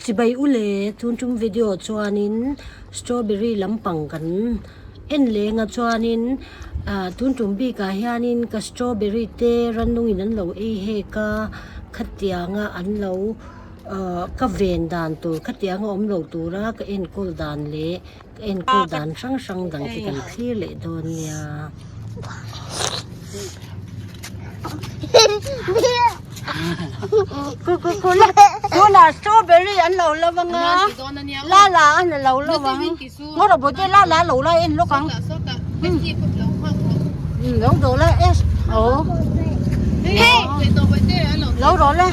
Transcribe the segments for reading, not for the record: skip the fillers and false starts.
Chibai u le, tun tum video chuanin strawberry lampang kan en leng a chuanin ah tun tum bikah hianin ka strawberry te rannungin an lo ei hek a khatianga an lo ah ka ven dan tur khatianga awm lo tura ka enkawl dan leh Ka enkawl dan hrang hrang dang te kan thlir leh dawn nia. Tunah strawberry an lo lo anga la la an lo lo ang ngawt a bawihte la la lo lai en lawk ang lo do la es oh lo rawh le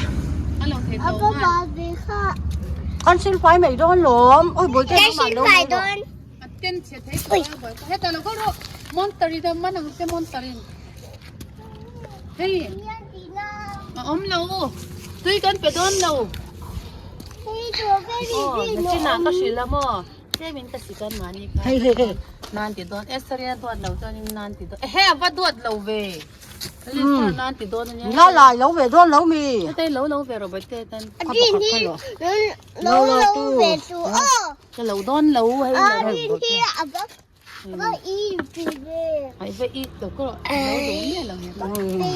Kan sil fai mai dawn lawm. Oi bawihte Kan sil fai dawn. A ten chhe thei tawh a bawihte. Heta lo kal rawh. Monster-i dam man ang che monster-in. Hei. A awm lo. Tui kan pe dawn lo. Aw, nachinah ka hrilh a maw. Tlemin ka sik a mahni kha. Hei hei hei. Nan ti dawn. Esther-i a duat lo chuanin nan ti dawn. Ehe a va duat lo ve. La lai lo ve dawn lo mi. Lo lo ve rawh bawihte tan. A green hi lo lo ve su aw. Ka lo dawn lo hei. A green hi a va va i tu ve. Ai va i to ko lo do mi lo ni.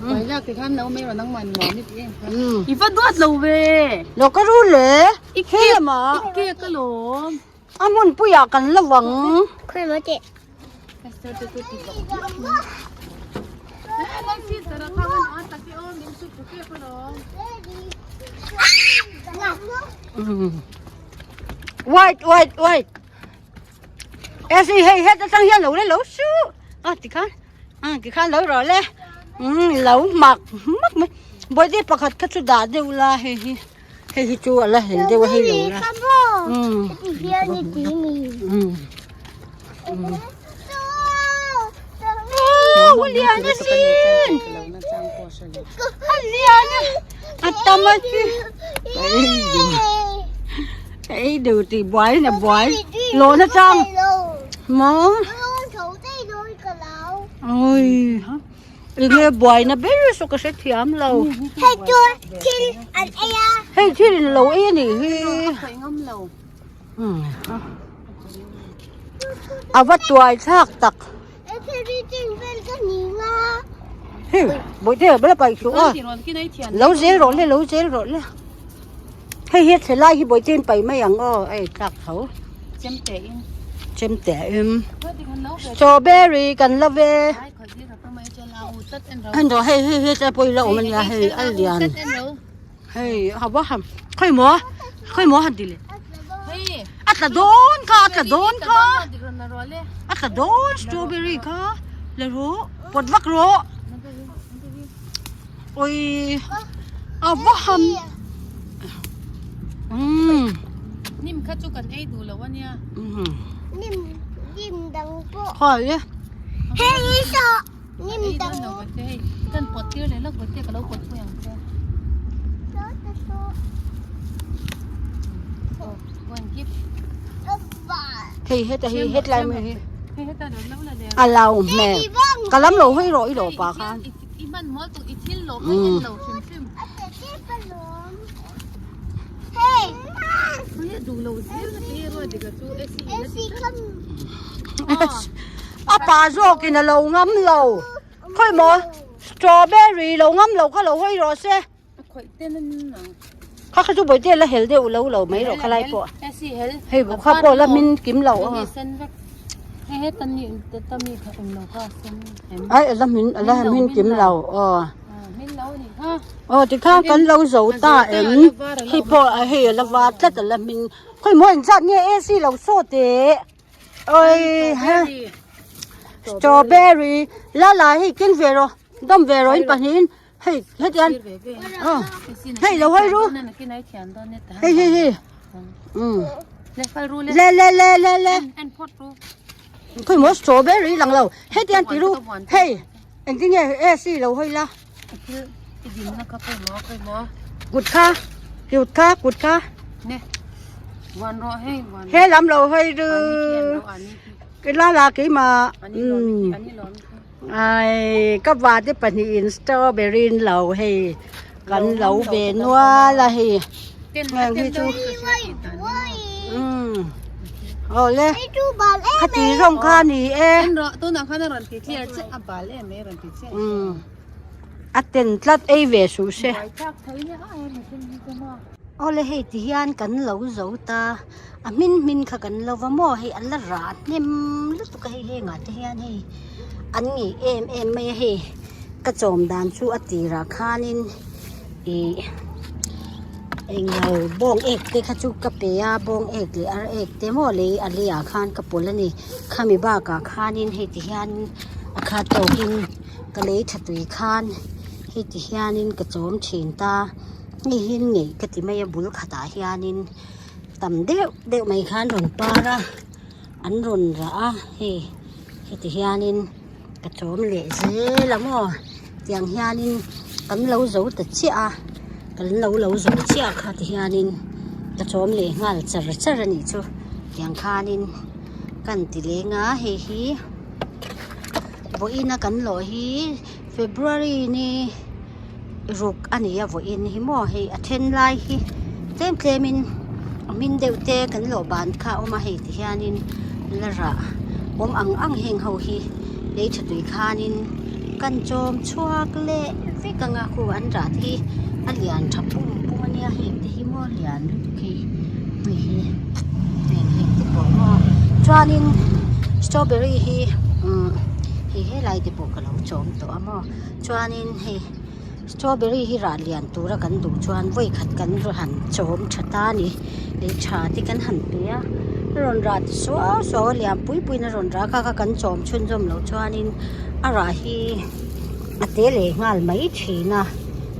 Bai la ke khan lo mai ro nang man mo mi ti em. I va duat lo ve. Lo ka ru le. I ke ma. I ke ka lo. A hmun puiah kan lo vang. Khawi maw teh. Wait wait wait. Esi hei het atang hian lo le lo su. A tikhan a tikhan lo rawh le. Lo mak mak mai. Bawihte pakhat kha chu dah deuh la hei hi. Hei hi chu a la hel deuh a hei lo la. Aw lian a sin. A lian a. A tam a chi. Ka ei duh tih buai na buai. Lawn atang. Maw. Oi. Enge buaina ber saw ka hre thiam lo. Hei chu thil an ei a. Hei thil in lo ei a nih hi. A va tuai thlak tak. Hei bawihte bala paih suh a. Lo zel rawh le lo zel rawh le. Hei hi thle lai hi bawihte in paih mai ang aw ei tlak tho. Chemte in. Chemte in. Strawberry kan la ve. An rawh hei hei hei tlai pawh hi la awm ania hei a lian hei a va han khawi maw khawi maw han ti leh a tla dawn kha a tla dawn kha a tla dawn strawberry kha la rawh pawt vak rawh ui a va han umm nim kha chu kan ei duh lo ania nim nim dang pawh khawi e hei hi saw nim dang kan pawt tir leh lawk bawihte ka lo pawt pui ang che hei heta hi hetlai mai hi a lo hmel ka lam lo hawi rawh i lo pa khan I hman mawl tuk i thil lo kha en lo hrim hrim. A te tep a lawm. Hey! Ui a duh lo zir na ti ruat dik a chu Esi in a ti tlat. A pa zawk in a lo ngam lo. Khawi maw strawberry lo ngam lo kha lo hawi rawh se. A khawih ten a nin ang. Kha kha chu bawihte la hel deuh lo lo mai rawh khalai pawh. Esi hel. Hei kha pawh la min kim lo a. Sen vek. Hei heta ni ta mi kha awm lo kha sen em. Ai ala min ala min kim lo aw. Min lo ni kha. Aw tikhan kan lo zo ta em. Hei pawh hei ala var tlat ala min. Khawi maw engzat nge AC lo saw teh. Oi ha. Strawberry la la hei ken ve rawh dawm ve rawh in pahnihin. Hei hetian hei lo hawi ru hei hei hei le le le le le khawi maw strawberry lang lo hetian ti ru hei engtin nge AC lo hawi la kut kha kut kha kut kha he lam lo hawi ru la la keimah Ai ka vate pahnihin strawberry in lo hei kan lo ve nual a hei. Heng hi chu umm awle khati zawng kha a ni e umm a ten tlat ei ve suh se awle hei ti hian kan lo zo ta a hmin hmin kha kan lo va maw hei a la rah hnem lutuk a hei hengah te hian hei an ngeih em em mai a hei ka chawm dan chu a tirah khanin ih englo bawng ek te kha chu ka pe a bawng ek leh ar ek te maw lei a leiah khan ka pawlh a ni khami bakah khanin hei ti hian a khat tawkin ka lei tha tui khan hei ti hianin ka chawm thin ta hei hi ngeih ka ti mai a bul khatah hianin. Tam deuh deuh mai khan rawn par a an rawn rah a hei heti hianin ka chawm leh zel a maw tiang hianin kan lo zo ta chiah a kan lo lo zo chiah kha ti hianin ka chawm leh nghal char char a nih chu tiang khanin kan ti leng a hei hi vawiin a kan lawh hi February ni. Ruk a ni a vawiin hi maw hei a then lai hi tlem tlem in a hmin deuh te kan lawh ban kha a awm a hei ti hianin la rah awm ang ang heng ho hi lei tha tui khanin kan chawm chhuak leh vek ang a khu an rah te hi a lian tha pum pum a nia heng te hi maw lian lutuk hei hei hi heng heng te pawh maw chuanin strawberry hi umm hei helai te pawh ka lo chawm tawh a maw. Chuanin hei strawberry hi rah lian tura kan duh chuan vawi khat kan han chawm tha ta a ni lei tha te kan han pe a a rawn rah ti suau suau a lian pui puiin a rawn rah a kha kha kan chawm chhunzawm loh chuanin a rah hi a te leh nghal mai thin a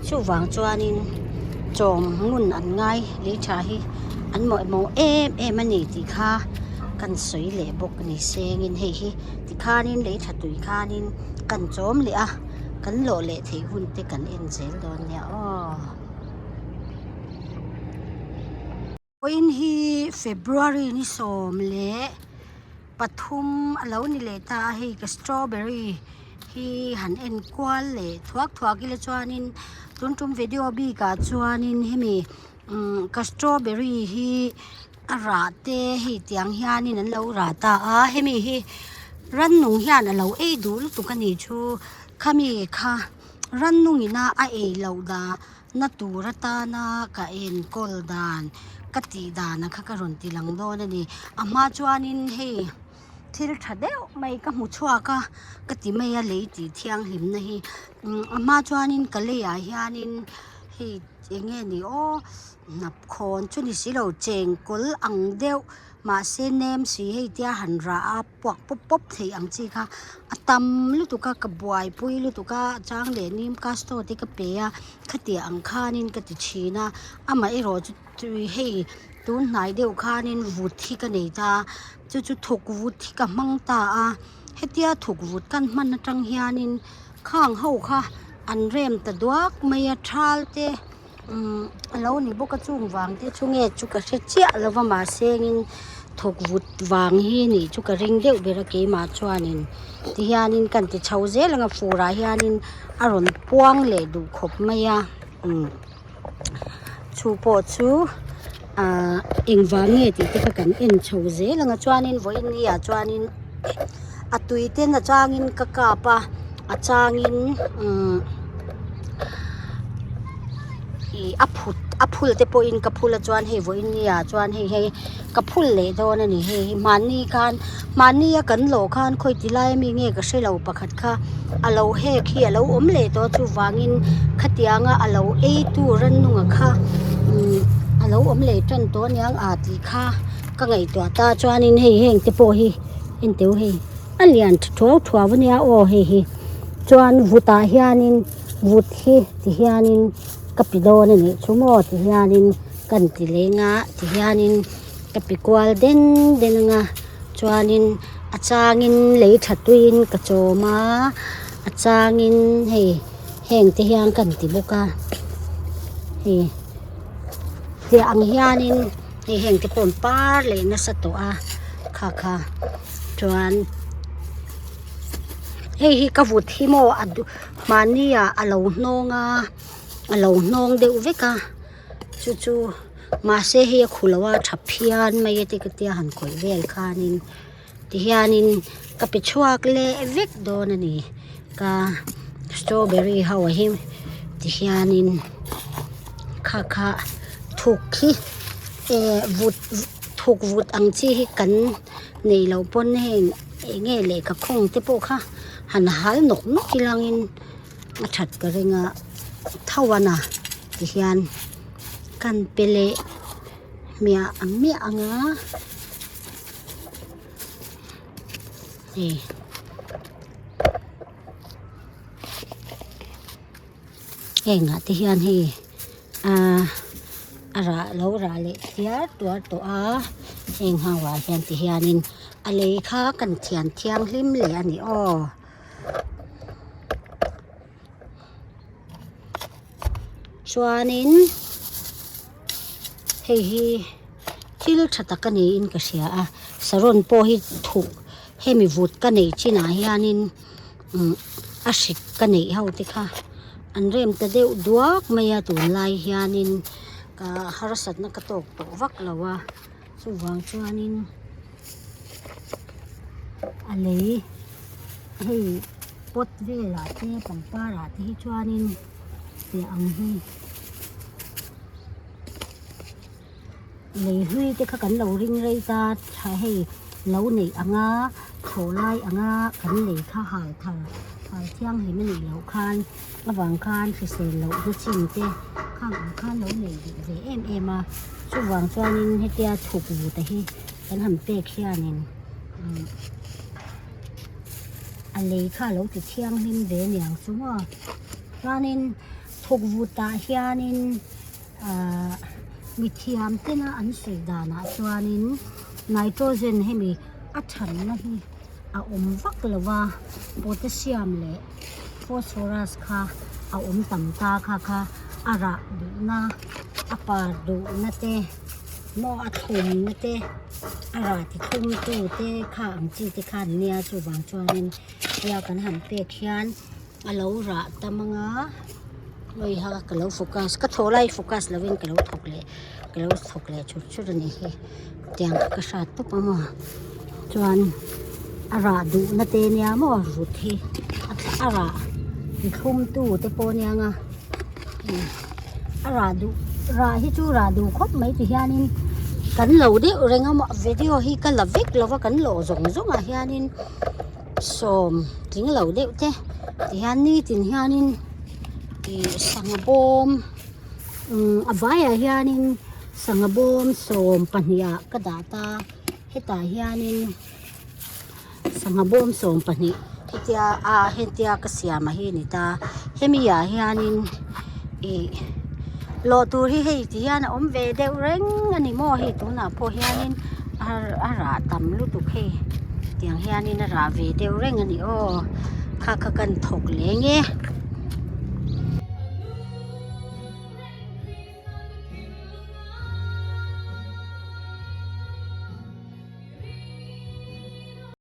chuvang chuanin chawm ngun an ngai lei tha hi an mawhmawh em em a ni tih kha kan sawi leh bawk a ni sengin hei hi tikhanin lei tha tui khanin. Kan chawm leh a, kan lawh leh theih hun te kan en zel dawn nia aw. Vawiin hi February ni 13 a lo ni leh ta a, hei ka strawberry hi han en kual leh thuak thuak ila chuanin tun tum video bikah chuanin hemi umm ka strawberry hi a rah te hei tiang hianin an lo rah ta a hemi hi rannung hian a lo ei duh lutuk a nih chu khami kha rannung ina a ei loh dah na tur atana ka enkawl dan ka tih dan ang kha ka rawn ti lang dawn a ni a hma chuanin hei thil tha deuh mai ka hmu chhuak a ka ti mai a lei tih thianghlim na hi a hma chuanin ka leiah hianin hei eng nge ni aw. Hnap khawn chu ni si lo chengkawl ang deuh mahse nem si hei tia han rah a puak pawp pawp theih ang chi kha a tam lutuk a ka buaipui lutuk a chang leh nim castor te ka pe a khatiang ang khanin ka ti thin a amaherawh chu tui hei tun hnai deuh khanin vut hi ka nei ta chu chu thuk vut hi ka hmang ta a hetia thuk vut kan hman atang hianin khang ho kha an rem ta duak mai a thal te. Umm a lo ni bawk a chung vang te chu nge chu ka hre chiah lo va mahse engin thawk vut vang hi nih chu ka ring deuh ber a keimah chuanin tihianin kan ti chho zel ang a furah hianin a rawn puang leh duh khawp mai a umm chu pawh chu ahh engvang nge tih te kha kan en chho zel ang a chuanin vawiin ni ah chuanin a tui ten a changin ka kap a a changin umm ih a phut a phul te pawhin ka phul a chuan hei vawiin ni ah chuan hei hei ka phul leh dawn a ni hei hi mahni khan mahni a kan lawh khan khawi ti lai ami nge ka hrelo pakhat kha a lo hek hi a lo awm leh tawh a chuvangin khatianga a lo ei tu rannunga kha umm a lo awm leh tan tawh aniang ah tih kha ka ngaihtuah ta chuanin hei heng te pawh hi enteu hei a lian tha thuau thuau ania aw hei hi chuan vutah hianin vut hi ti hianin ka pi dawn a nih chu maw ti hianin kan ti leng a ti hianin ka pi kual den den ang a chuanin a changin lei tha tuiin ka chawm a a changin hei heng te hian kan ti bawk a hei tiang ang hianin hei heng te pawh an par leh nasa tawh a kha kha chuan hei hi ka vut hi maw a du mahni ah a lo hnawng a a lo hnawng deuh vek a chu chu. Mahse hei a khu lo a tha phian mai a te ka tia han khawih vel khanin tihianin ka pe chhuak leh vek dawn a ni ka strawberry ho ah hi tihianin kha kha thuk hi eh vut thuk vut ang chi hi kan neih loh pawn heng eng nge lehkha khawng te pawh kha han hal nawk nawk ilangin a that ka ring a tho a na tihian kan pe leh hmiah hmiah ang a hei hengah te hian hei ah a rah lo rah leh tiar tuar tawh a heng ho ah hian ti hianin a lei kha kan thian thianghlim leh a ni aw. Chuanin hei hi thil tha tak a niin ka hria a saron pawh hi thuk hemi vut ka neih chinah hianin umm a hrik ka neih ho te kha an rem ta deuh duak mai a tunlai hianin ka harsatna ka tawk tawh vak lo a chuvang chuanin. A lei hei pot velah te pangpar ah te hi chuanin tih ang hi lei hlui te kha kan lo ring rei ta tha hei lo neih anga thlawh lai anga kan lei kha hal thar hal thianghlim a nih loh khan avang khan hrisel loh na chin te khang ang khan lo nei duh ve em em a chuvang chuanin hetia chhuk vut a hi. Kan han pek hianin a lei kha a lo ti thianghlim ve aniang chu maw chuanin thawk vutah hianin ahh mithiam tena an sawi danah chuanin nitrogen hemi a thanna hi a awm vak lo va potassium leh phosphorus kha a awm tam ta kha kha a rah duhna a par duhna te. Maw a thlumna te a rah ti thlum tu te kha ang chi te kha an nia chuvang chuanin tia kan han pek hian a lo rah tam anga hawi ha ka lo focus ka thawh lai focus lovin ka lo thawk leh ka lo thawk leh chut chut a nih hi tiang kha ka hrat tawp a maw chuan a rah duhna te nia maw rut hi a rah ti thlum tu te pawh nia nga. A rah duh rah hi chu rah duh khawp mai ti hianin kan lo deuh reng a maw video hi ka la vek lo va kan lawh zawng zawng ah hianin sawm tling lo deuh te ti hian nitin hianin ih sangha bawm umm a vaiah hianin sangha bawm 12 ah ka dah ta hetah hianin. Sangha bawm 12 hetia a hetia ka siam a hi a ni ta hemi ah hianin ih lawh tur hi hei ti hian a awm ve deuh reng a ni maw hei tunah pawh hianin a rah tam lutuk hei tiang hianin a rah ve deuh reng a ni aw kha kha kan thawk leng e.